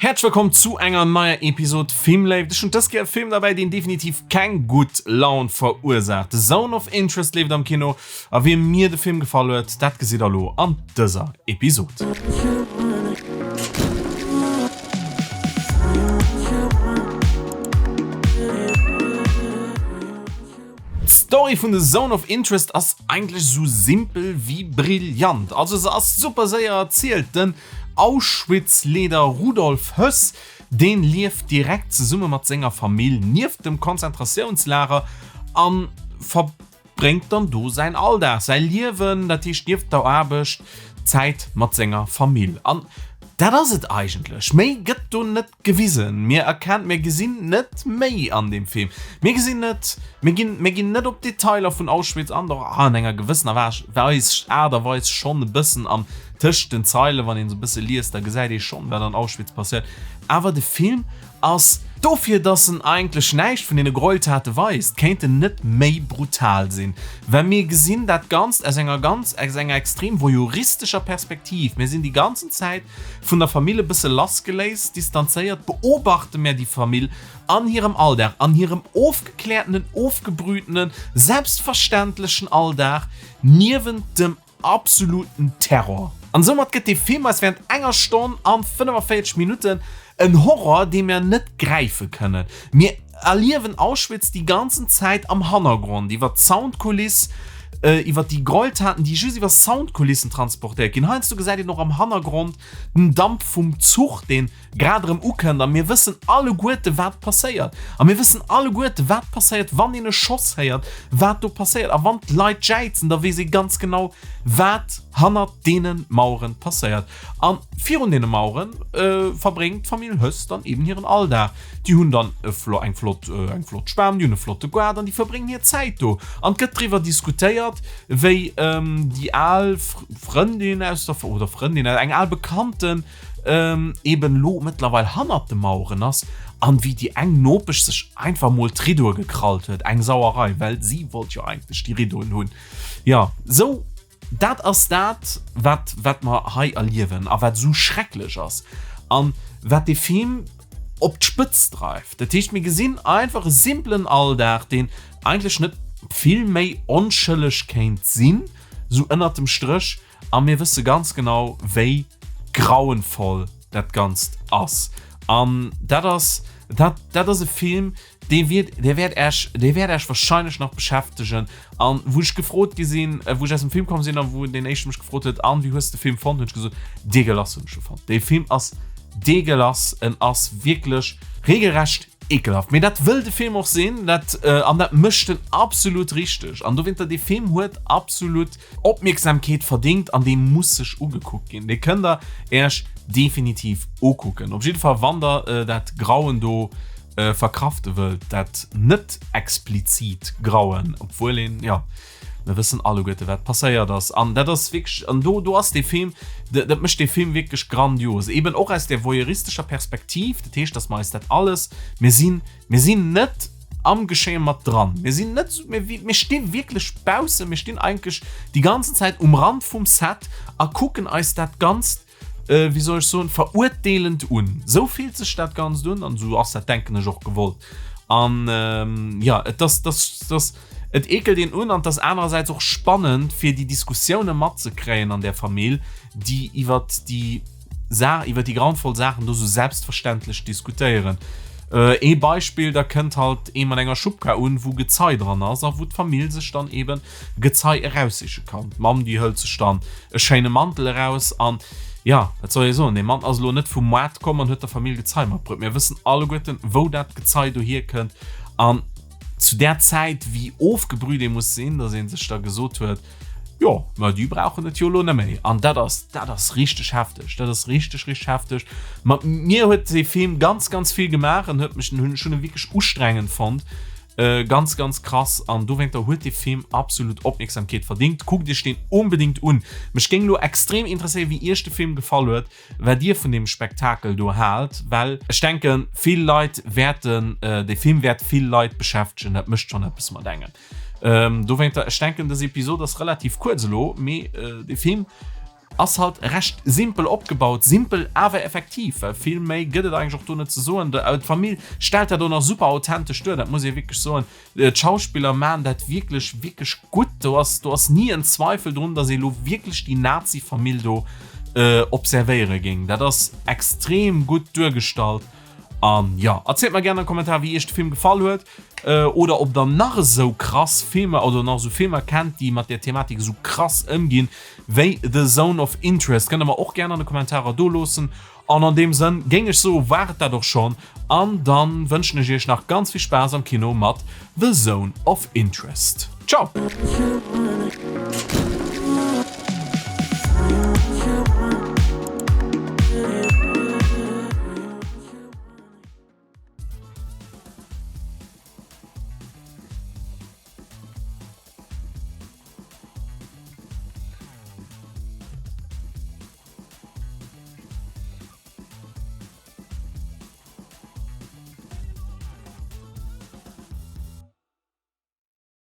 Häerzlech wëllkomm zu enger neier Episode Filmléift. Ech hunn dës Kéier e Film derbäi, deen definitiv keng gutt Laun verursaacht. The Zone of Interest leeft am Kino a wéi mir de Film gefall huet, dat gesitt der elo an dëser Episode. D'Story vun The Zone of Interest ass eigentlech sou simpel wéi brillant. Also se ass super séier erzielt. Den Auschwitz-Leeder Rudolf Höss, deen lieft direkt zesumme mat senger Famill nieft dem Konzentratiounslager an verbréngt dann do säin Alldag, säi Liewen, dat heescht nieft der Aarbecht, Zäit mat senger Famill. An dat ass et eigentlech, méi gëtt do net Gewisen. Mir erkennt, mir gesinn net méi an deem Film. Mir gesinn net, mir ginn, mir ginn net op d'Detailer vun Auschwitz an, doch an enger gewëssener Weis, Aart a Weis schonn e bëssen an tëscht den Zeilen, wann een esou e bësse liest, da gesäit ee schonn, wat an Auschwitz passéiert. Awer de Film ass, dofir dass en eigentlech näischt vun deene Gräueltate weist, kéint en net méi brutal sinn, well mir gesinn dat Ganzt aus enger ganz, aus enger extrem voyeuristescher Perspektiv. Mir sinn déi ganzen Zäit Vun der Famill e bësse lassgeléist, distanzéiert beobachte mär déi Famill an hirem Alldag, an hirem ofgekläertenen, ofgebrühtenen, selbstverständlechen Alldag, niewent dem absoluten Terror. An soumat gëtt dee Film eis während enger Stonn an 45 Minutten en Horror, dee mär net gräife kënnen. Mir erliewen Auschwitz déi ganzen Zäit am Hannergrond, iwwer d'Soundkuliss, iwwer déi Gräueltaten, déi just iwwer Soundkulissen transportéiert ginn. Heiansdo gesäit een och am Hannergrond den Damp vum Zuch, deen grad erëm ukënnt a mir wëssen alleguerte wat passéiert. A mir wëssen alleguerte wat passéiert, wann een e Schoss héiert, wat do passéiert. A wann d'Leit jäizen, da weess ee ganz genau, wat hannert deene Maueren passéiert. A virun deene Mauere verbréngt d'Famill Höss dann eben hiren Alldag. Déi hunn dann e flo eng flott eng flott Schwämm, déi hunn e flotte Gaart an déi verbréngen hir Zäit do. An et gëtt driwwer diskutéiert, wéi déi al Frëndin aus der oder Frëndin, eng al Bekannten eben elo mëttlerweil hannert de Maueren ass an wéi déi eng Nopesch sech einfach mol d'Riddoe gekrallt huet. Eng Sauerei, well si wollt jo eigentlech déi Riddoen hunn. Jo, sou Dat ass dat, wat, wat mer hei erliewen a wat esou schrecklech ass an wat dee Film op d'Spëtzt dreift. Dat heescht, mir gesinn einfach e simplen Alldag, deen eigentlech net vill méi onschëlleg kéint sinn, esou ënnert dem Stréch, a mir wësse ganz genau, wéi grauenvoll dat Ganzt ass. An dat ass, dat, dat ass e Film, Dee wiert, dee wäert Äech, dee wäert Äech wahrscheinlech nach beschäftegen. An wou ech gefrot gi sinn, wou ech aus dem Film komm sinn a wou deen éischte mech gefrot huet, An, wéi hues de Film fonnt? Hunn ech gesot, Deegelass hunn ech e fonnt. Dee Film ass deegelass, en ass wierklech regelrecht ekelhaft. Mee dat wëll de Film och sinn, dat, an dat mécht en absolut richteg. An dowéinter, dee Film huet absolut Opmierksamkeet verdingt an dee muss sech ugekuckt ginn. Dee kënnt der Äech definitiv ukucken. Op jidde Fall wann der dat Grauen do verkrafte wëllt, dat net explizit Grauen, obwuel een, jo, mir wëssen alleguerte wat passéiert ass. An dat ass wierklech, an do do ass dee Film, dat mécht dee Film wierklech grandios, eben och aus där voyeuristescher Perspektiv. Dat heescht, datt mer eis dat alles, mir sinn, mir sinn net, am Geschéie mat dran. Mir sinn net, mir, mir sti wierklech baussen, mir stinn eigentlech déi ganzen Zäit um Rand vum Set a kucken eis dat Ganzt, äh, wéi soll ech soen, verurteelend un. Sou fillt sech dat Ganzt un an sou ass dat, denken ech, och gewollt. An ähm, ja, et ass, das, das, et eekelt een un an et ass anerersäits och spannend, fir déi Diskussioune matzekréien an där Famill, déi iwwert déi, Saach, iwwer déi grauenvoll Saachen do sou selbstverständlech diskutéieren. Ee Beispill, da kënnt halt ee mat enger Schubkar un, wou Gezei dran ass a wou d'Famill sech dann eben Gezei eraussiche kann. D'Mamm, déi hëlt sech dann e schéine Mantel eraus an, jo, wat soll ee soen, dee Mann ass elo net vum Moart komm an huet der Famill Gezei matbruet. Mir wëssen alleguerten, wou dat Gezei dohier kënnt an zu där Zäit, wéi ofgebrüht ee muss sinn, dass ee sech da gesot huet, Jo, mä déi brauchen et jo elo net méi. An dat ass, dat ass richteg hefteg. Dat ass richteg, richteg hefteg. Mat mir huet dee Film ganz, ganz vill gemaach an huet mech, hunn ech hunn e wierklech ustrengend fonnt. Ganz, ganz krass. An dowéinter huet dee Film absolut Opmierksamkeet verdingt. Kuckt iech deen onbedéngt un. Mech géing elo extrem interesséieren, wéi iech de Film gefall huet, wat dir vun deem Spektakel do haalt, well ech denken, vill Leit wäerten, dee Film wäert vill Leit beschäftegen. Dat mécht schonn eppes mat engem. Ähm, dowéinter, ech denken, dës Episod ass relativ kuerz elo, mee äh, de Film. Ass halt recht simpel opgebaut, simpel awer effektiv, well vill méi gëtt et eigentlech och do net ze soen. D'Famill stellt dat och nach super authentesch duer, dat muss ee wierklech soen. D'Schauspiller maachen dat wierklech, wierklech gutt. Do ass, do ass ni en Zweifel drun, datt ee lo wierklech déi Nazi-Famill do observéiere géing. Dat ass extrem gutt duergestallt. An jo, erzielt mer gären am Kommentar wéi iech de Film gefall huet oder ob der nach esou krass Filmer oder nach esou Filmer kennt, déi mat där Thematik esou krass ëmginn wéi The Zone of Interest. Kënnt der mer och gären an de Kommentarer do loossen. An an deem Sënn géing ech soe war et dat och schonn an dann wënschen ech iech nach ganz vill Spaass am Kino mat The Zone of Interest. Ciao!